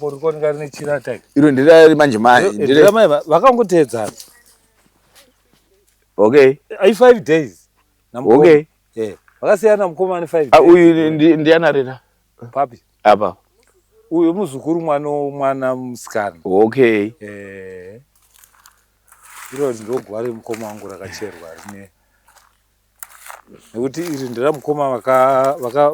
Rikuoneka rine chirata. Iro ndira manje manje. Ndira mai vakangoteedzana. Okay. Ai 5 days. Okay. Eh. Vakasiyana mukoma ane 5 ah, days. Uyu ndiana rena. Papi. Apa. Uyu muzukuru mwana mwana musikana. Okay. Eh. Iro ndoguva remukoma wangu rakacherwa rine nekuti iri nderamukoma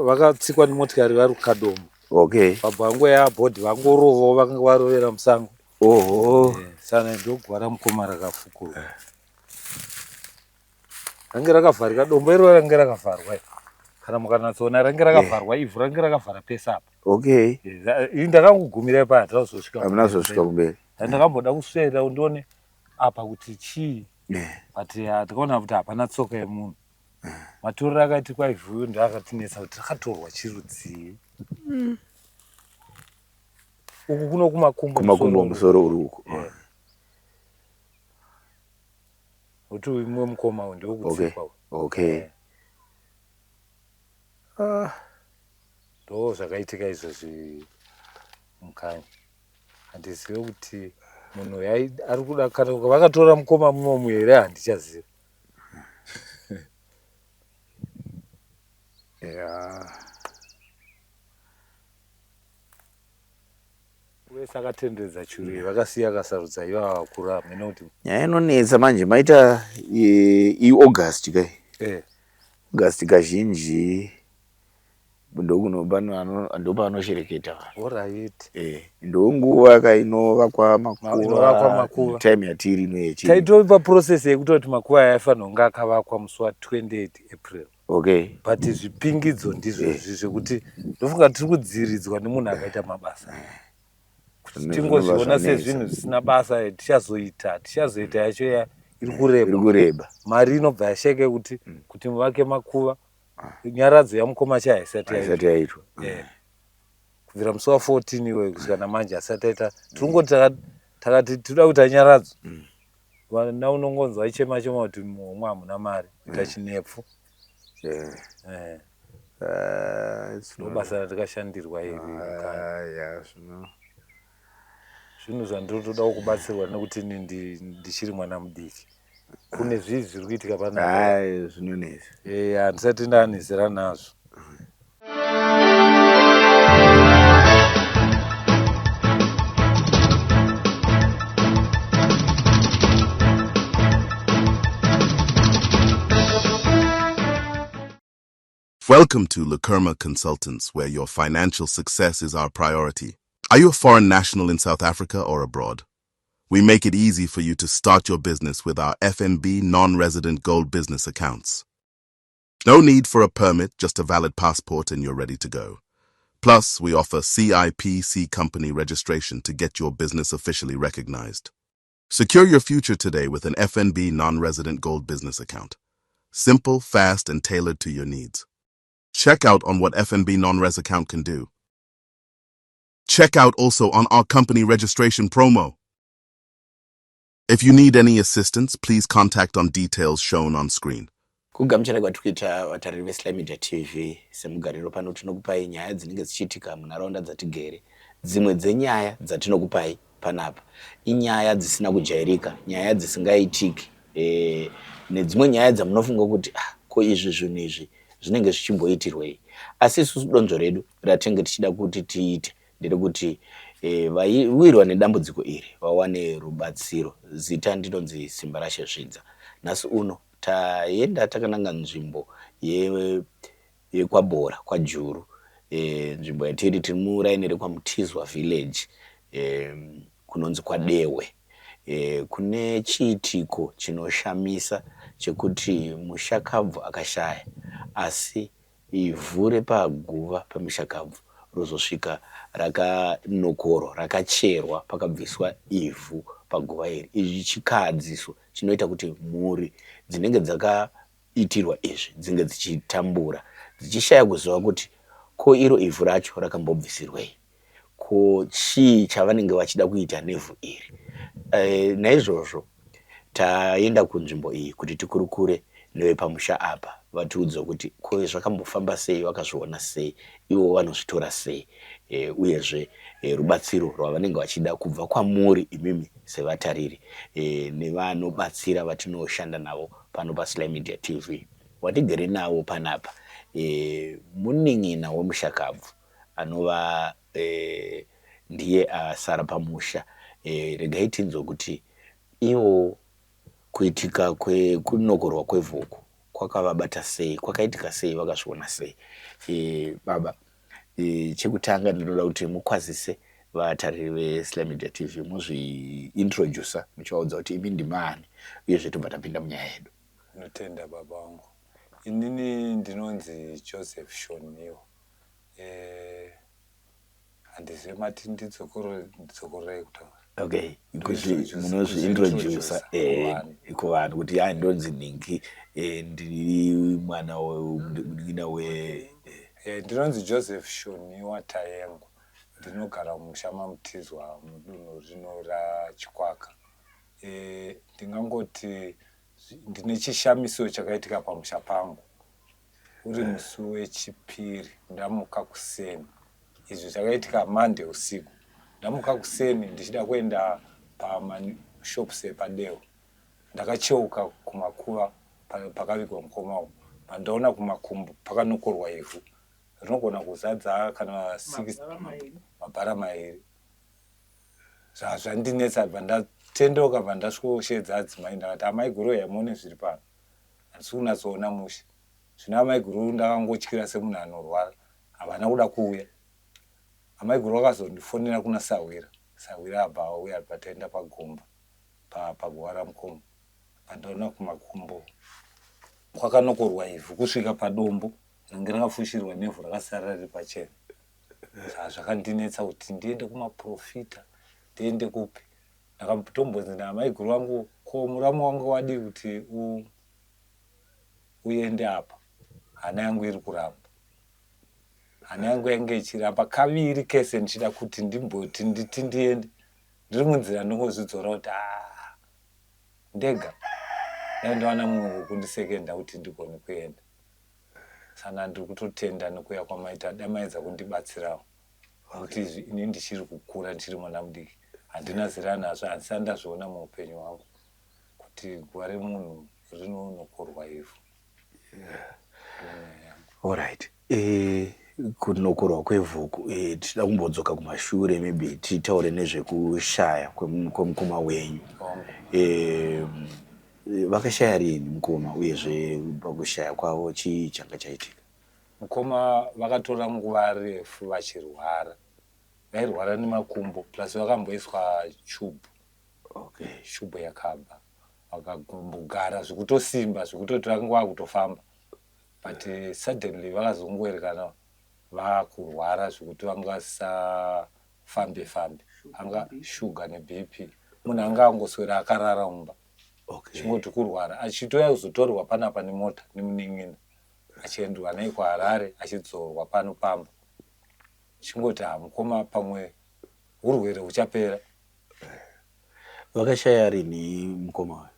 vakatsikwa nemotikari vari kukadomo. Okay. Vabva vangoya bhodhi vangorovawo vakanga varovera musango. Oho. Eh, sana ndoguva ramukoma rakafukurwa. Range rakavharika dombo iro range rakavharwa. Kana mukanatsoona range rakavharwa ivhu range rakavhara pese apa. Okay. Eh, ini ndakangogumira ipa hatina kuzosvika. Hamuna kuzosvika kumberi. Ndakamboda kuswera ndione apa kuti chii. Yeah. But tikaona kuti hapana tsoka yemunhu. Matorero akaitikwa ivhu ndoakatinetsa kuti rakatorwa chirudzii. Uku kuno kumakumbo Kumakumbo musoro uri uku. Yeah. Kuti uyu mumwe mukoma uyu ndewekutsikwa. Okay. Yeah. Ah. Ndo zvakaitika izvozvi mukanya. Handizive kuti munhu ari kuda kana vakatora mukoma mumomu here handichaziva. Yeah. Wese akatenderedza churu vakasiya akasarudza ivava vakuru hameno kuti nyaya inonetsa manje maita iAugust kai. Eh. August kazhinji ndopanoshereketa vanhu. Alright. Eh, ndonguva ka inovakwa makuva. Inovakwa makuva. Time yatiri ino yechi. Taitopa process yekutoti makuva aya aifanira kunge akavakwa musi wa 28 April. Okay. But zvipingidzo ndizvo izvi zvekuti ndofunga tiri kudziridzwa nemunhu akaita mabasa. Kuti tingozviona sezvinhu zvisina basa tichazoita, tichazoita yacho ya iri kureba. Iri kureba. Mari inobva yasheka kuti kuti muvake makuva. Nyaradzo yamukoma chai haisati yaitwa. Yaitwa. Yeah. Kubvira musi wa 14 iwe kusvika namanje asati aita. Tirikungoti takati tinoda kuita nyaradzo. Vana unongonzwa ichema chema kuti muhomwe hamuna mari kuita chinepfu. Yeah. Eh. It's Ndo basa ratikashandirwa iri. Yeah, zvino. Zvinhu zvandinotoda kubatsirwa nekuti ini ndichiri mwana mudiki. Kune zvii zviri kuitika panapa? Hai, zvinonetsa. Eh, handisati ndanetsera nazvo. Welcome to Lakerma Consultants, where your financial success is our priority. Are you a foreign national in South Africa or abroad? We make it easy for you to start your business with our FNB non-resident gold business accounts. No need for a permit, just a valid passport and you're ready to go. Plus, we offer CIPC company registration to get your business officially recognized. Secure your future today with an FNB non-resident gold business account. Simple, fast, and tailored to your needs. Check out on what FNB non-res account can do. Check out also on our company registration promo. If you need any assistance, please contact on details shown on screen. Kugamuchira kwatiri kuita vatariri veSly Media TV semugariro pano tinokupai nyaya dzinenge dzichiitika munharaunda dzatigere. Dzimwe dzenyaya dzatinokupai panapa inyaya dzisina kujairika, nyaya dzisingaitiki e, nedzimwe nyaya dzamunofunga kuti ah, ko izvi zvinhu izvi zvinenge zvichimboitirwei. Asi isusu donzvo redu ratinenge tichida kuti tiite nderekuti e, vaiwirwa nedambudziko iri vawane rubatsiro. Zita ndinonzi Simbarashe Zvidza. Nhasi uno taenda takananga nzvimbo yekwaBhora kwaJuru. E, nzvimbo yatiri tiri muraini rekwaMutizwa village e, kunonzi kwaDehwe. E, kune chiitiko chinoshamisa chekuti mushakabvu akashaya asi ivhu repaguva pemushakabvu rozosvika rakanokorwa rakacherwa pakabviswa ivhu paguva iri. Izvi chikadziso chinoita kuti mhuri dzinenge dzakaitirwa izvi dzinge dzichitambura dzichishaya kuziva kuti ko iro ivhu racho rakambobvisirwei, ko chii chavanenge vachida kuita nevhu iri. E, naizvozvo taenda kunzvimbo iyi kuti tikurukure nevepamusha apa. vatiudze kuti ko zvakambofamba sei, vakazviona sei, ivo vanozvitora sei e, uyezve e, rubatsiro rwavanenge vachida kubva kwamuri imimi sevatariri e, nevanobatsira vatinoshanda navo pano paSly Media TV. Watigere navo panapa e, munin'ina wemushakabvu anova e, ndiye asara pamusha e, regai tinzwe kuti ivo Kuitika kwekunokorwa kwevhu uku kwakavabata sei, kwakaitika sei, vakazviona sei? E, baba e, chekutanga ndinoda kuti mukwazise vatariri veSly Media TV muzviintroducer muchivaudza kuti imi ndimaani uyezve tobva tapinda munyaya yedu. Ndinotenda baba vangu. Inini ndinonzi Joseph Shoniwa. E, Handizive mati ndidzokororei kutaura. Okay, munozviintroducer eh, kuvanhu kuti ya ndonzi nhingi eh, ndiri mwana munin'ina we eh. Ndinonzi Joseph Shoniwa Tayengwa ndinogara mumusha maMutizwa mudunhu rino raChikwaka. Ndingangoti ndine chishamiso chakaitika pamusha pangu. Uri musi weChipiri ndamuka kuseni. Izvi zvakaitika Monday usiku. Ndamuka kuseni ndichida kuenda pamashops epaDewa. Ndakacheuka kumakuva pakavigwa mukoma wangu. Pandaona kumakumbo pakanokorwa ivhu rinogona kuzadza kana mabhara mairi. Zvandinetsa bva ndatendeuka bva ndasvikosheedza adzimai ndakati amai guru huyai muone zviri pano. Handisi kunatsoona mushe. Zvino amaiguru ndakangotyira semunhu anorwara. Havana kuda kuuya. Amaiguru vakazondifonera kuna sahwira. Sahwira abva auya abva taenda pagomba paguva ramukoma. Pandaona kumakumbo kwakanokorwa ivhu kusvika padombo ringe rakafushirwa nevhu rakasara riri pachena. Saka zvakandinetsa kuti ndiende kumaporofita ndiende kupi. Ndakatombonzi naamaiguru vangu ko muramu wangu wadii kuti uende apa hana yangu iri kuramba. Hana yangu yange ichiramba kaviri kese ndichida kuti ndimboti nditi ndiende. Ndiri munzira ndongozvidzora kuti ah ndega dai ndawana mumwe wekundisekenda kuti ndigone kuenda. Sana ndiri kutotenda nekuuya kwamaita dai maedza kundibatsirawo. Nekuti izvi ini ndichiri kukura ndichiri mwana mudiki handina zera nazvo handisati ndazviona muupenyu hwangu kuti guva remunhu rinonokorwa ivhu. Alright. Eh, kunokorwa kwevhu uku eh, tichida kumbodzoka kumashure maybe titaure nezvekushaya kwemukoma wenyu. Eh, vakashaya rini mukoma uyezve pakushaya kwavo chii changa chaitika? Mukoma vakatora nguva refu vachirwara. Vairwara nemakumbo plus vakamboiswa tube. Okay. Tube yakabva. Vakambogara zvekutosimba zvekutoti vakanga vakutofamba. But eh, suddenly vakazongoerekana vakurwara zvekuti vanga vasisafambe fambe. Anga sugar neBP. Munhu anga angoswera akarara mumba. Okay. Chingoti kurwara achitouya kuzotorwa panapa nemota nemunin'ina. achiendwa naye kuHarare achidzorwa pano pamba chingoti ha mukoma pamwe hurwere huchapera. Vakashaya rinhi mukoma uyu?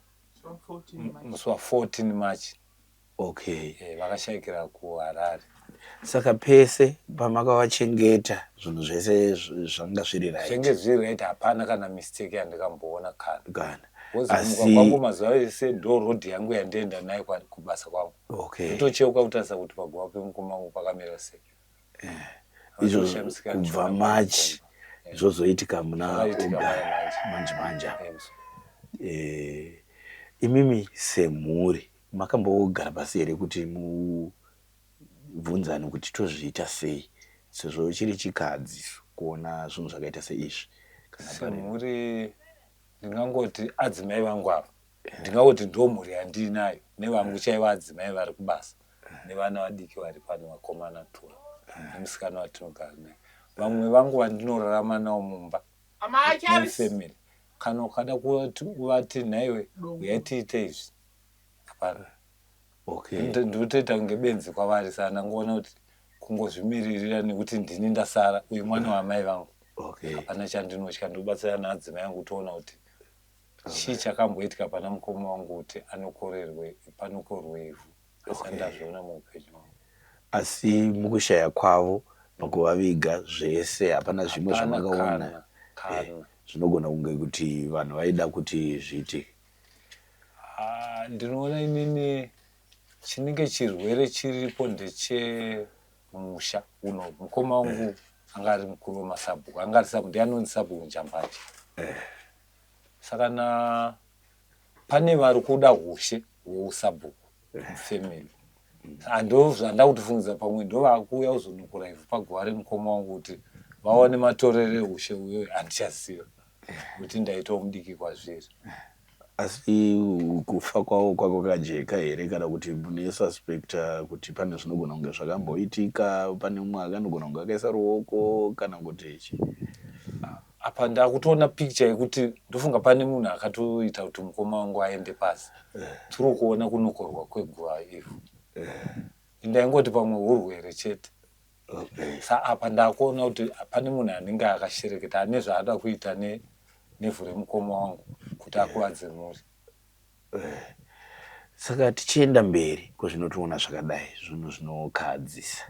Musi wa 14 March. Okay. Eh, vakashaikira kuHarare. Saka pese pamakavachengeta zvinhu zvese zvanga zviri right? Zvenge zviri right, hapana kana mistake yandikamboona kana. Kana. Asi kwangu mazuva ese ndo road yangu yandienda nayo kubasa kwangu. Okay. Ndotocheuka kutarisa kuti paguva pemukoma wangu pakamira sei. Eh, izvo kubva March eh. zvozoitika muna August manje manje. Eh, imimi semhuri makambogara pasi here kuti mubvunzane kuti tozviita sei sezvo chiri chikadzi kuona zvinhu zvakaita seizvi? Semhuri ndingangoti adzimai vangu ava ndingangoti ndomhuri yandiinayo nevangu chaivo adzimai vari kubasa nevana vadiki vari pano vakomana two nemusikana watinogara naye vamwe vangu vandinorarama navo mumba nefamily kana ukada kuvati nhaiwe uyai tiite izvi hapana okay. Ndinotoita kunge benzi kwavari saka ndangoona kuti kungozvimiririra nekuti ndini ndasara uyu mwana wamai vangu okay. Hapana chandinotya ndikubatsira naadzimai angu toona kuti chii chakamboitika pana mukoma wangu kuti anokorerwe panokorwe ivhu. Asi ndazviona muupenyu hwangu. Asi mukushaya kwavo pakuvaviga zvese hapana zvimwe zvamakaona eh, zvinogona kunge kuti vanhu vaida kuti zviitike? Ah, ndinoona inini chinenge chirwere chiripo ndechemusha uno. Mukoma wangu eh. anga ari mukuru wemasabhuku, anga ari sabhuku, ndiye anonzi sabhuku Njambanje. Eh. Saka na pane vari kuda hushe hweusabhuku mufamily ndo zvandakutofungidza pamwe ndovakuuya kuzonokora ivhu paguva remukoma wangu kuti vawane matorero ehushe uyoyo handichaziva kuti ndaitawo mudiki kwazviri. Asi kufa kwavo kwakajeka here kana kuti mune suspecta kuti pane zvinogona kunge zvakamboitika pane mumwe akanogona kunge akaisa ruoko kana kuti chii? Apa ndakutoona picture yekuti ndofunga pane munhu akatoita kuti mukoma wangu aende pasi tiri kuona kunokorwa kweguva ivhu. Ndaingoti pamwe hurwere chete. Sa apa ndakuona kuti pane munhu anenge akashereketa ane zvaada kuita nevhu remukoma wangu kuti akuvadze mhuri. Saka tichienda mberi kwezvinotiona zvakadai zvinhu zvinokahadzisa.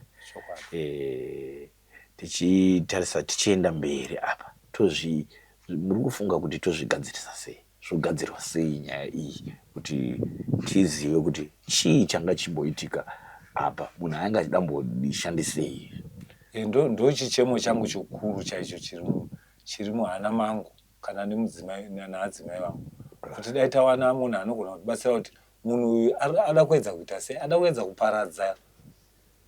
Eh, tichitarisa tichienda mberi apa tozvi muri kufunga kuti tozvigadzirisa sei zvogadzirwa sei nyaya iyi kuti tizive kuti chii changa chimboitika apa munhu anga achida mbodishandisei? Eh, ndo chichemo changu chikuru chaicho chiri muhana mangu kana nemudzimai naadzimai vangu kuti dai tawana munhu anogona kutibatsira kuti munhu uyu ada kuedza kuita sei, ada kuedza kuparadza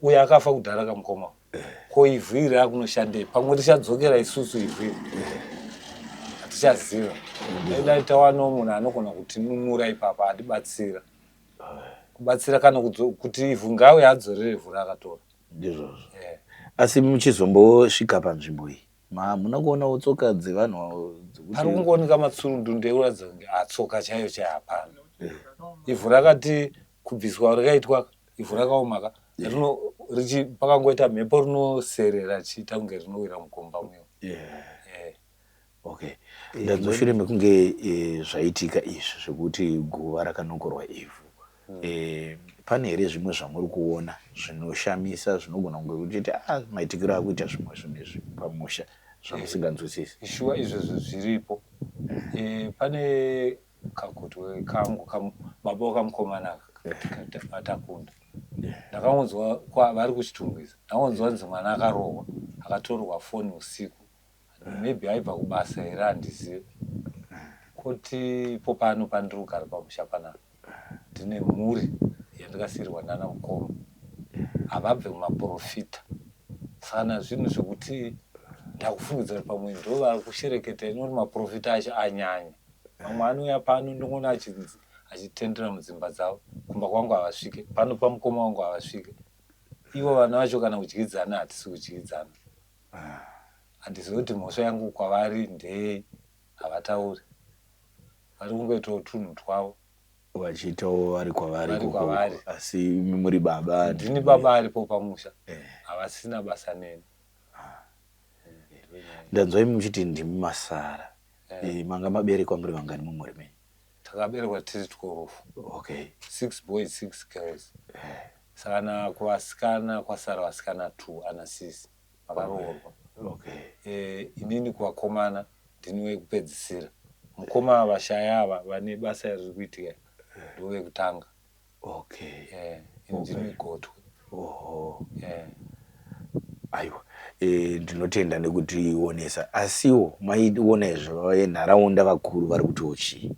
uyo akafa kudhara kamukoma, ko ivhu iri rakunoshandei? Pamwe tichadzokera isusu ivhu iri hatichaziva. Dai tawanawo munhu anogona kutinunura ipapa atibatsira kubatsira kana kuti ivhu ngauye adzorere ivhu raakatora. Ndizvozvo. Asi muchizombosvika panzvimbo iyi hamuna kuonawo tsoka dzevanhu? Pari kungooneka matsurundundu ekuratidza kunge atsoka chaiyo chaiyo hapana. Ivhu rakati kubviswa rikaitwa ivhu rakaoma ka rino richi pakangoita mhepo rinoserera richiita kunge rinowira mugomba muyo. Okay, ndanzwa mekunge zvaitika izvi zvekuti guva rakanokorwa ivhu, pane here zvimwe zvamuri kuona zvinoshamisa zvinogona kunge kuchiti ah, maitikiro akuita zvimwe zvinhu izvi pamusha zvamusinganzwisisi? Shuwa, izvozvo zviripo. Pane kakotwe kangu baba wakamukomana atakunda ndakangonzwa vari kuChitungwiza, ndakangonzwa nzi mwana akarohwa, akatorwa foni usiku, maybe aibva kubasa here, handizivi. Koti ipo pano pandiri kugara pamusha panapa ndine mhuri yandikasiyirwa nana mukoma, havabve mumaprofita. Saka zvinhu zvekuti ndakufungidza kuti pamwe ndo vari kushereketa inoti maprofita acho anyanya. Mamwe anouya pano ndingoona achitendera mudzimba dzavo, kumba kwangu havasvike, pano pamukoma wangu havasvike. Ivo vana vacho kana kudyidzana hatisi kudyidzana. Handizivi kuti mhosva yangu kwavari ndeyei, havatauri, vari kungoitawo tunhu twavo. Vachiitawo vari kwavari. Vari kwavari. Asi imi muri baba? Ndini baba aripo pamusha, havasina basa neni. Ndanzwa imi muchiti ndimi masara. Manga maberekwa muri vangani mumhuri menyu? Takaberekwa tiri 12. 6 boys, 6 girls. Saka na kuvasikana kwasara vasikana 2 ana sisi vakaroorwa. Inini kuvakomana ndini wekupedzisira. Mukoma vashaya ava vane basa riri kuitika ndo vekutanga. Ini ndini gotwe. Oho. Aiwa, ndinotenda nekutionesa. Asiwo maiona izvo, venharaunda vakuru vari kutiwo chii?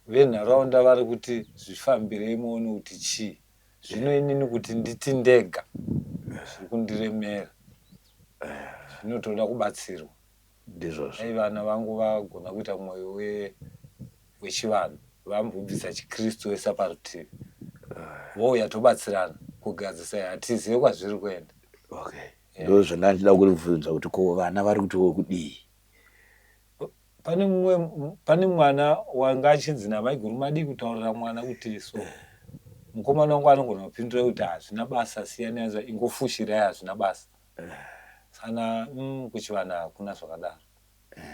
Venharaunda vari kuti zvifambirei muone kuti chii. Zvino inini kuti nditi ndega zviri kundiremera, zvinotoda kubatsirwa. Ndizvozvo. Dai vana vangu vagona kuita mwoyo wechivanhu, vambobvisa chiKristu vesa parutivi, vouya tobatsirana kugadzisa, hatizive kwazviri kuenda. Okay, ndo zvandanga ndichida kubvunza kuti ko vana vari kutiwo kudii? Pane mumwe, pane mwana wanga achinzi namaiguru madii kutaurira mwana kuti so mukomana wangu anogona kupindura kuti hazvina basa, siyanai, ingofushirai, hazvina basa. Sana kuchivanhu hakuna zvakadaro.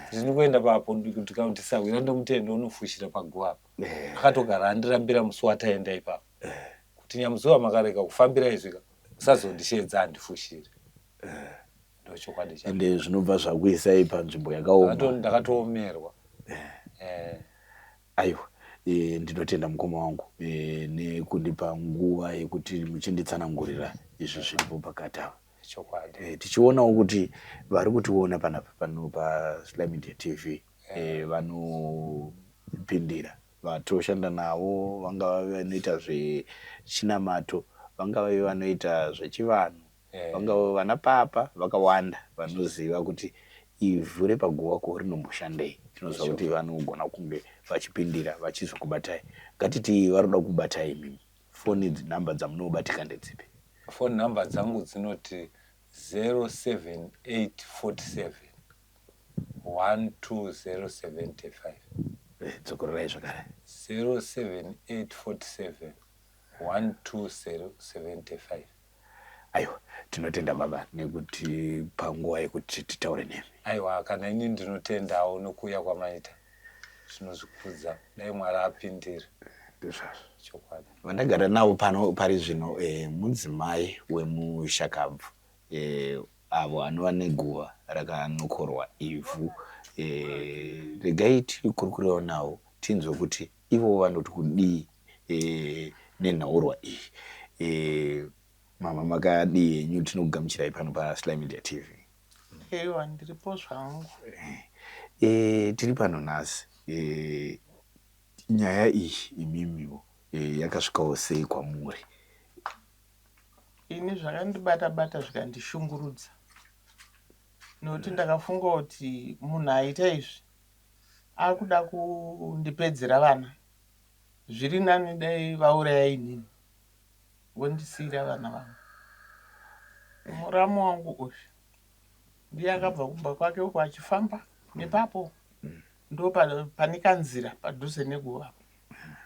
Ndini kuenda papo kuti tisahwira ndomutendo unofushira paguva apa. Akatogara andirambira musi wataenda ipapo. Kuti Nyamuzuva makarega kufambira izvika usazondisheedza handifushiri. Ndochokwadi chacho. Ende zvinobva zvakuisai panzvimbo yakaoma. Ndakatoomerwa. Eh. Aiwa e, ndinotenda mukoma wangu e, nekundipa nguva yekuti muchinditsanangurira izvi zviripo pakati apa. Chokwadi. E, tichionawo kuti vari kutiona panapa pano paSly Media TV e, vanopindira vatoshanda navo vangava vanoita zvechinamato vangava vanoita zvechivanhu vangava vana papa vakawanda vanoziva kuti ivhu repaguva ko rinomboshandei tinoziva kuti vanogona kunge vachipindira vachizokubatai ngatiti vari kuda kubatai imimi foni number dzamunobatika ndedzipi Phone number dzangu dzinoti 07847 12075. Dzokororai zvakare. 07847 12075. Aiwa, tinotenda baba nekuti panguva yekuti titaure nemi. Aiwa, kana ini ndinotendawo nokuuya kwamaita. Tinozvikudza, dai Mwari apindira. Ndizvazvo. Chokwadi. Vandagara navo pano pari zvino eh, mudzimai wemushakabvu eh, avo anova neguva rakanokorwa ivhu eh, regai tikurukurewo navo tinzwe kuti ivo vanoti kudii eh, nenhaurwa iyi eh, mama makadii henyu tinokugamuchirai pano paSly Media TV. Ewa ndiripo zvangu. E, tiri pano nhasi e, nyaya iyi imimiwo e, yakasvikawo sei kwamuri? Ini zvakandibata bata zvikandishungurudza nokuti ndakafunga kuti munhu aita izvi akuda kundipedzera vana zviri nani dai vauraya inini vondisiira vana vangu. Muramu wangu uyu ndiye akabva kumba kwake uko achifamba nepapo ndo pane kanzira padhuze neguva apo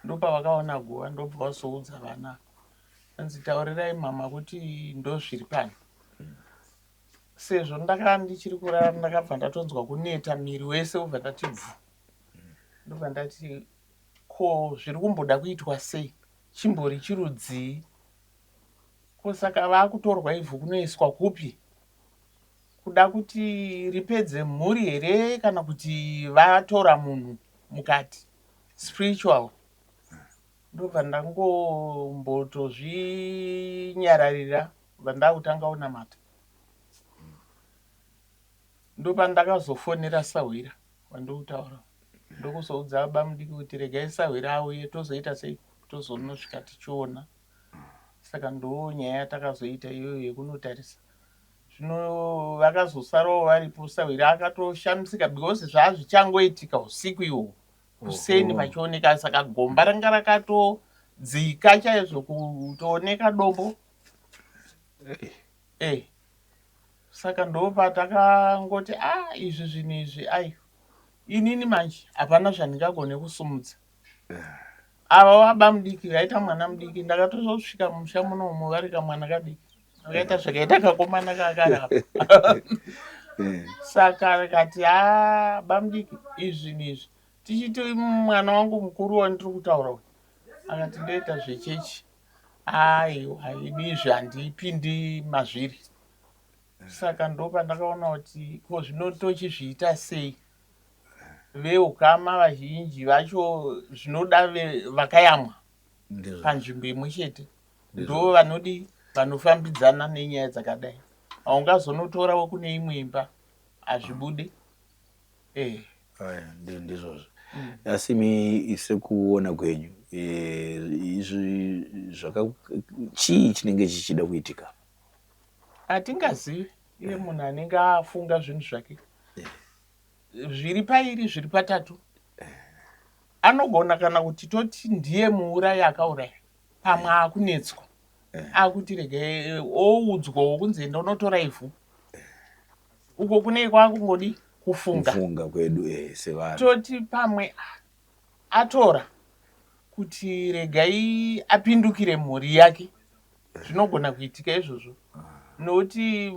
ndopavakaona guva ndobva vazoudza vana anzi taurirai mama kuti ndozviri pano sezvo ndaka ndichiri kurara ndakabva ndatonzwa kuneta miri wese ubva ndati bvu ndobva ndati ko zviri kumboda kuitwa sei chimbori chirudzii ko saka vakutorwa ivhu kunoiswa kupi kuda kuti ripedze mhuri here kana kuti vatora munhu mukati spiritual ndobva ndangombotozvinyararira bva ndakutanga kunamata ndopandakazofonera sahwira wandikutaura ndokuzoudza bamudiki kuti regai sahwira auye tozoita sei tozonosvika tichiona saka ndo nyaya yatakazoita iyoyo yekunotarisa zvino vakazosarawo varipo sahwira akatoshamisika because zvazvichangoitika usiku ihwohwo kuseni pachioneka saka gomba ranga rakatodzika chaizvo kutooneka dombo eh saka ndopatakangoti a ah, izvi zvinhu izvi ayo inini manje hapana zvandingagone kusumudza ava waba mudiki vaita mwana mudiki ndakatozosvika musha munomu vari kamwana kadiki vakaita zvakaita kakomana kakarapa saka rikati a bamudiki izvi nezvi tichiti mwana wangu mukuru wandiri kutaura uyu akati ndoita zvechechi aiwa ini izvi handipindi mazviri saka ndopandakaona kuti ko zvino tochizviita sei veukama vazhinji vacho zvinoda vakayamwa panzvimbo imwe chete ndo vanodi vanofambidzana nenyaya dzakadai haungazonotorawo kune imwe imba hazvibude eh. Ndizvozvo mm. Asi mi sekuona kwenyu eh, izvi zvaka chii chinenge chichida kuitika? Hatingazivi iye munhu anenge afunga zvinhu zvake zviri pairi zviri patatu anogona kana kuti toti ndiye muurayi akauraya pamwe akunetswa akuti rege oudzwawo kunzi enda unotora ivhu uko kunei kwakungodi kufunga kufunga kwedu eh, sevanhu toti pamwe atora kuti regai apindukire mhuri yake zvinogona kuitika izvozvo nokuti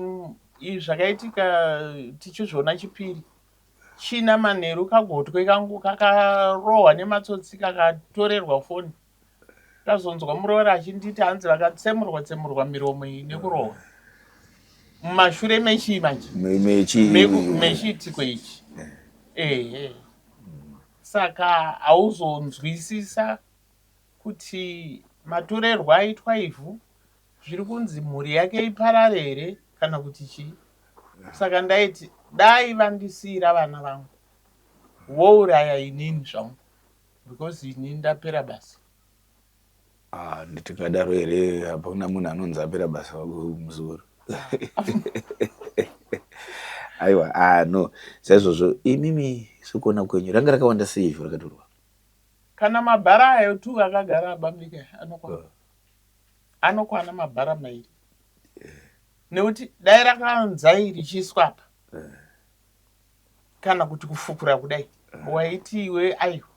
izvi zvakaitika tichizviona chipiri china manheru kagotwe kangu kakarohwa nematsotsi kakatorerwa foni. Ndakazonzwa muroora achinditi hanzi vakatsemurwa tsemurwa miromo iyi nekurohwa mumashure mechii manje mechiitiko ichi ehe. Saka hauzonzwisisa kuti matorerwo aitwa ivhu zviri kunzi mhuri yake iparare here kana kuti chii. Saka ndaiti dai vandisiira vana vangu vouraya inini zvangu because ini ndapera basa. Ah, nditikadaro here hapana munhu anonzi apera basa muzukuru. Aiwa, ah no. Saizvozvo imimi sekuona kwenyu ranga rakawanda sei ivhu rakatorwa? Kana mabhara ayo tu akagara abambika anokwana. Anokwana mabhara mairi. Nekuti dai rakanzai richiiswa apa. Kana kuti kufukura kudai. Waiti iwe aiwa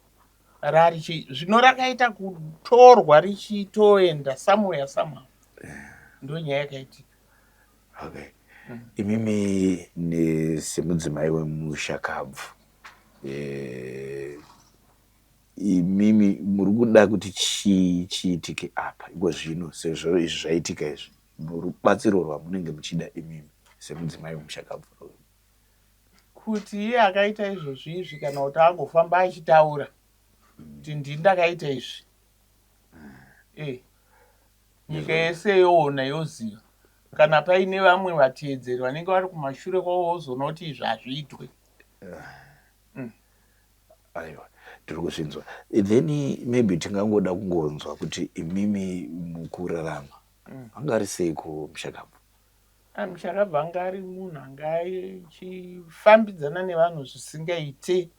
rarichi zvino rakaita kutorwa richitoenda somewhere somehow. Ndonyaya yakaitika. Okay. Imimi semudzimai wemushakabvu imimi muri kuda kuti chii chiitike apa iko zvino sezvo izvi zvaitika izvi rubatsiro rwamunenge muchida imimi semudzimai wemushakabvu? Kuti iye akaita izvozvi izvi kana kuti agofamba achitaura kuti ndini ndakaita izvi. Nyika yese yoona yoziva. Kana paine vamwe vateedzeri vanenge vari kumashure kwavo vozoona kuti izvi hazviitwe. Aiwa, tiri kuzvinzwa. Then maybe tingangoda kungonzwa kuti imimi mukurarama anga ari sei kumushakabvu? Mushakabvu anga ari munhu anga achifambidzana nevanhu zvisingaite,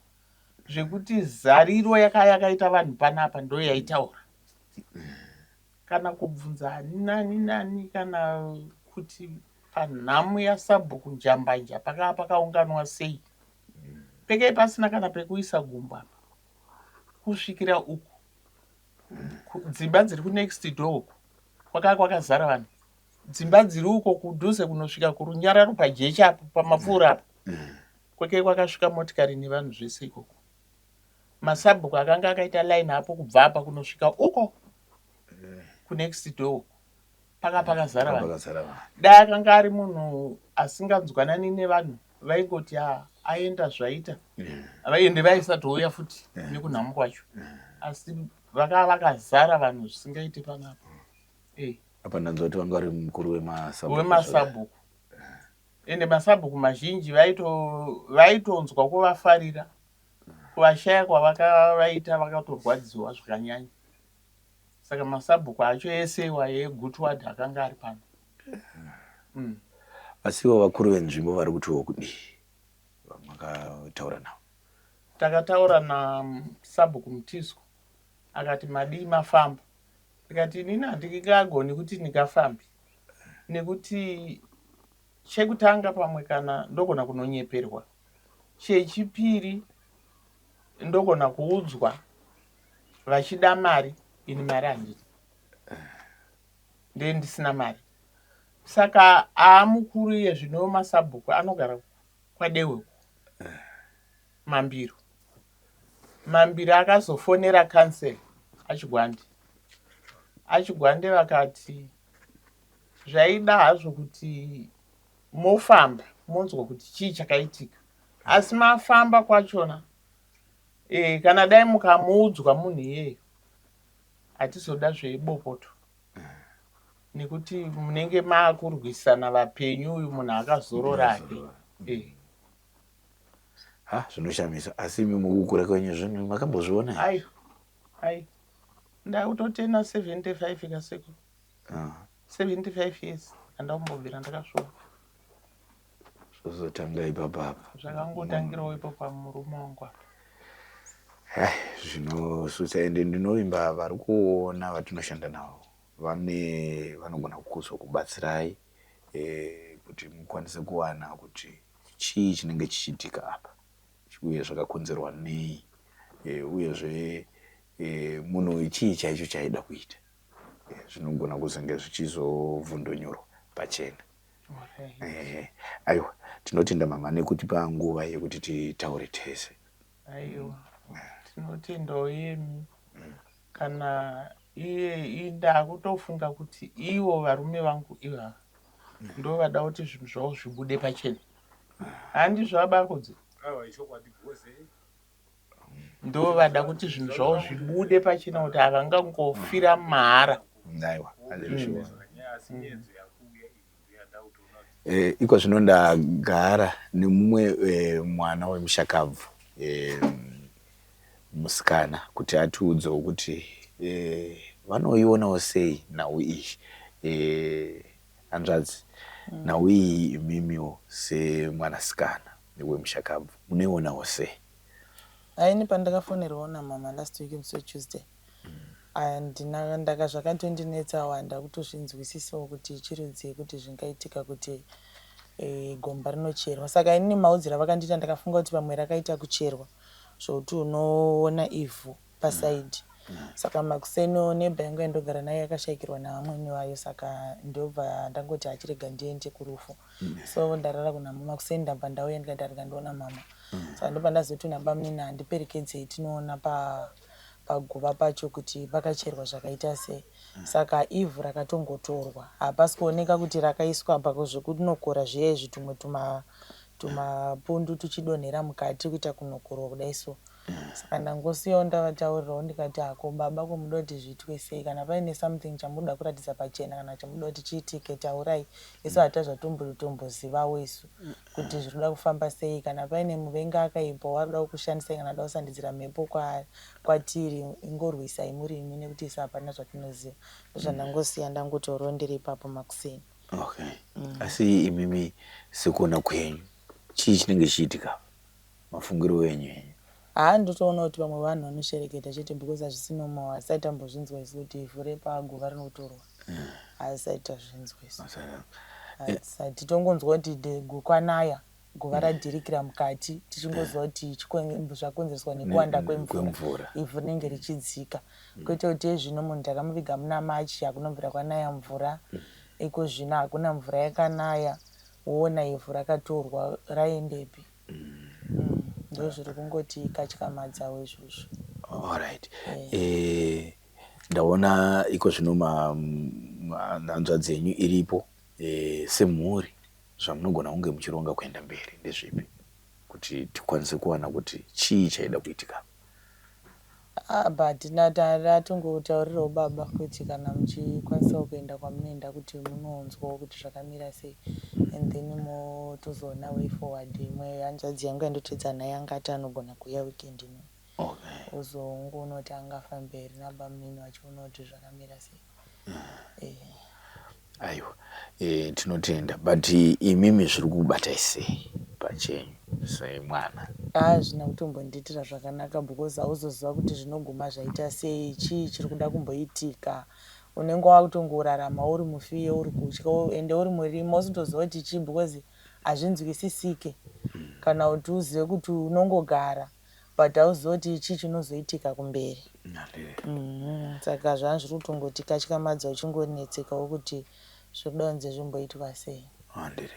zvekuti zariro yakaita vanhu panapa ndo yaitaura. Kana kubvunza ani nani nani kana kuti panhamu yasabhuku Njambanja pakava pakaunganwa sei. Pekei pasina kana pekuisa gumbo apa kusvikira uku dzimba dziri kunext door uku kwakava kwakazara vanhu. Dzimba dziri uko kudhuze kunosvika kurunyararo pajecha apo pamapfuura apo kwekei kwakasvika motikari nevanhu zvese ikoko. Masabhuku akanga akaita line apo kubva apa kunosvika uko kunext door uko paka pakazara vanhu. Dai akanga ari munhu asinganzwanani nevanhu vaingoti aenda zvaita, ende vaisatouya futi nekunhamo kwacho, asi vakava vakazara vanhu zvisingaite panapa. Apa ndanzwa kuti vanga vari mukuru wemasabhuku. Wemasabhuku. Ende masabhuku mazhinji vaitonzwa kuvafarira, kuvashaya kwavakavaita vakatorwadziwa zvakanyanya. Saka masabhuku acho ese iwayo eGutward akanga ari pano. Asi ivo vakuru venzvimbo vari kutiwo kudii vamakataura navo? Takataura nasabhuku Mutizwa akati madii mafamba. Ndikati inini handingagoni kuti ndingafambe nekuti chekutanga pamwe kana ndogona kunonyeperwa, chechipiri ndogona kuudzwa vachida mari, ini mari handina, ndee ndisina mari. Saka aamukuru iye zvino masabhuku anogara kwaDehwe uko Mambiro. Mambiro akazofonera council aChigwande. AChigwande vakati zvaida hazvo kuti mofamba monzwa kuti chii chakaitika, asi mafamba kwachona kana dai mukamuudzwa munhu iyeyo hatizoda zvebopoto nekuti munenge makurwisana vapenyu, uyu munhu akazorora hake. Ha, zvinoshamisa. Asi imi mukukura kwenyu zvinhu makambozviona here? Aiwa, aiwa, ndakutotena 75 kasekuru. 75 years handambobvira ndakazviona. Zvozotanga ipapa apa. Zvakangotangirawo ipo pamurume wangu apa. Zvinosutsa, ende ndinovimba vari kuona vatinoshanda navo vane vanogona kuzokubatsirai kuti mukwanise kuwana kuti chii chinenge chichiitika apa uye zvakakonzerwa nei, uyezve munhu uyu chii chaicho chaaida kuita. Zvinogona kuzenge zvichizovhundunurwa pachena. Aiwa, tinotenda mama nekutipa nguva yekuti titaure tese. Aiwa, tinotendawo yemi. Kana Iye ndakutofunga kuti ivo varume vangu ivava ndovada kuti zvinhu zvavo zvibude pachena. Handizvo abakodzi? Ndovada kuti zvinhu zvavo zvibude pachena kuti havangangofira mahara. Aiwa, hazvishuwa. Eh, iko zvino ndagara nemumwe eh, mwana wemushakabvu eh, musikana kuti atiudzewo kuti eh, vanoionawo sei nhau iyi eh, hanzvadzi mm. nhau iyi imimiwo semwanasikana wemushakabvu munoionawo sei? Aini pandakafonerwawo namama last week musi wetuesday handina ndaka zvakatondinetsawo handina kutozvinzwisisawo kuti chirudzii kuti zvingaitika kuti e, gomba rinocherwa saka inini maudziro avakandiita ndakafunga kuti pamwe rakaita kucherwa zvokuti unoona ivhu pasaidi saka makuseni neighbor yangu yandogara nayo yakashaikirwa navamwene vayo saka ndobva ndangoti achirega ndiende kurufu so ndarara kuna mama kuseni ndabva ndauya ndikati arega ndiona mama saka ndobva ndazoti nabamunini handiperekedzei tinoona pa paguva pacho kuti pakacherwa zvakaita sei saka ivhu rakatongotorwa hapasi kuoneka kuti rakaiswa apa zvekunokora zviya izvi tumwe tuma tumapundu tuchidonhera mukati kuita kunokorwa kudai so saka ndangosiyawo ndavataurirawo ndikati hako baba ko muda kuti zviitwe sei kana paine something chamuda kuratidza pachena kana chamuda kuti chiitike taurai isu hata zvatombozivawo isu kuti zviri kuda kufamba sei kana paine muvengi akaipa waruda kukushandisai kana da kusandidzira mhepo kwatiri ingorwisai muri imi nekuti isu hapana zvatinoziva ndozvandangosiya ndangotaurawo ndiri ipapo makuseni. Okay asi imimi sekuona kwenyu chii chinenge chichiitika mafungiro enyu enyu? Haa ndotoona kuti vamwe vanhu vanoshereketa chete because hazvisi normal hasisati tambozvinzwa isu kuti ivhu repaguva rinotorwa hasisati tazvinzwa isu hatisati tongonzwa kuti kwanaya guva radhirikira mukati tichingoziva kuti zvakonzereswa nekuwanda kwemvura ivhu rinenge richidzika kwete kuti ezvino munhu takamuviga muna March hakunobvira kwanaya mvura iko zvino hakuna mvura yakanaya woona ivhu rakatorwa raendepi ndo zviri kungoti katyamadzawo izvozvo. Alright. Eh, ndaona iko zvino hanzvadzi yenyu iripo eh, semhuri zvamunogona kunge muchironga kuenda mberi ndezvipi kuti tikwanise kuwana kuti chii chaida kuitika? Ah, but tatongotaurirawo baba kuti kana muchikwanisawo kuenda kwamunoenda kuti munonzwawo kuti zvakamira sei and then motozoona way forward. Imwe hanzvadzi yangu yandotedza naye angati anogona kuuya weekend ino ozongoona kuti angafambe here nabamunini vachiona kuti zvakamira sei. Eh. Aiwa, e, tinotenda but imimi zviri kubatai sei pachenyu semwana? Hazvina kutombondiitira zvakanaka because hauzoziva kuti zvinoguma zvaita sei chii chiri kuda kumboitika unenge wakutongorarama uri mufiye uri kutya ende uri murima usitoziva kuti chii because hazvinzwisisike kana kuti uzive kuti unongogara but hauzivi kuti chii chinozoitika kumberi. Saka zvanga zviri kutongoti katyamadza uchingonetsekawo kuti zviri kuda kunzi zvimboitwa sei. Handiri.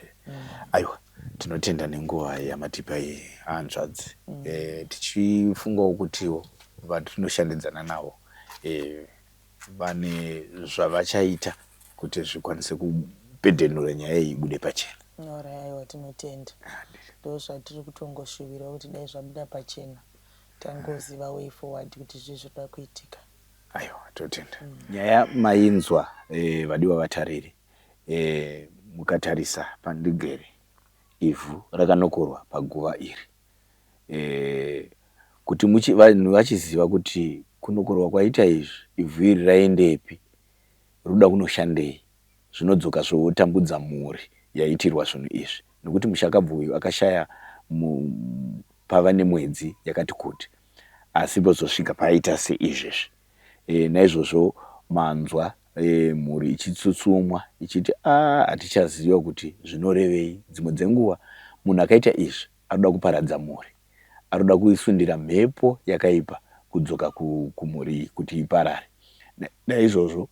Aiwa, tinotenda nenguva yamatipa iyi hanzvadzi. Eh, tichifungawo kutiwo vatinoshandidzana navo eh, vane zvavachaita kuti zvikwanise kupedhenura nyaya iyi ibude pachena. Alright, aiwa tinotenda. Ndo zvatiri kutongoshuvirawo kuti dai zvabuda pachena tangoziva way forward kuti zvii zvinoda kuitika. Aiwa, totenda. Nyaya mainzwa eh, vadiwa vatariri eh, mukatarisa pandigere ivhu rakanokorwa paguva iri eh, kuti vanhu vachiziva kuti kunokorwa kwaita izvi ivhu iri raendepi roda kunoshandei zvinodzoka zvotambudza mhuri yaitirwa zvinhu izvi nekuti mushakabvu uyu akashaya pava nemwedzi yakati kuti asi pozosvika paita seizvezvi e, naizvozvo manzwa e, mhuri ichitsutsumwa ichiti a hatichaziva kuti zvinorevei. Dzimwe dzenguva munhu akaita izvi anoda kuparadza mhuri, anoda kuisundira mhepo yakaipa kudzoka kumhuri iyi kuti iparare. Naizvozvo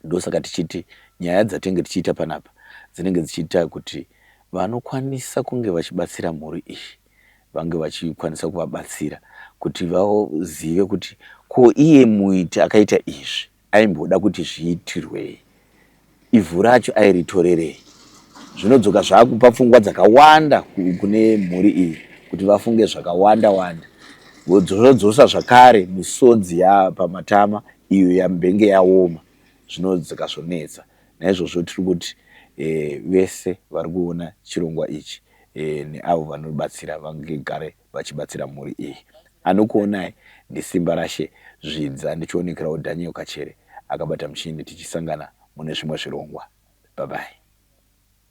ndosaka tichiti nyaya dzatinenge tichiita panapa dzinenge dzichiita kuti vanokwanisa kunge vachibatsira mhuri iyi vange vachikwanisa kuvabatsira kuti vazive kuti ko iye muiti akaita izvi. Aimboda kuti zviitirwei? Ivhu racho airitorerei? Zvinodzoka zvakupa pfungwa dzakawanda kune mhuri iyi kuti vafunge zvakawanda wanda. Zvodzosa zvakare misodzi yapamatama iyo yambenge yaoma zvinodzoka zvonetsa. Naizvozvo tiri kuti e, vese vari kuona chirongwa ichi e, neavo vanobatsira vangegare vachibatsira mhuri iyi. Anokuonai ndiSimbarashe Zvidza ndichionekerawo Daniel Kachere akabata muchini tichisangana mune zvimwe zvirongwa. Bye bye.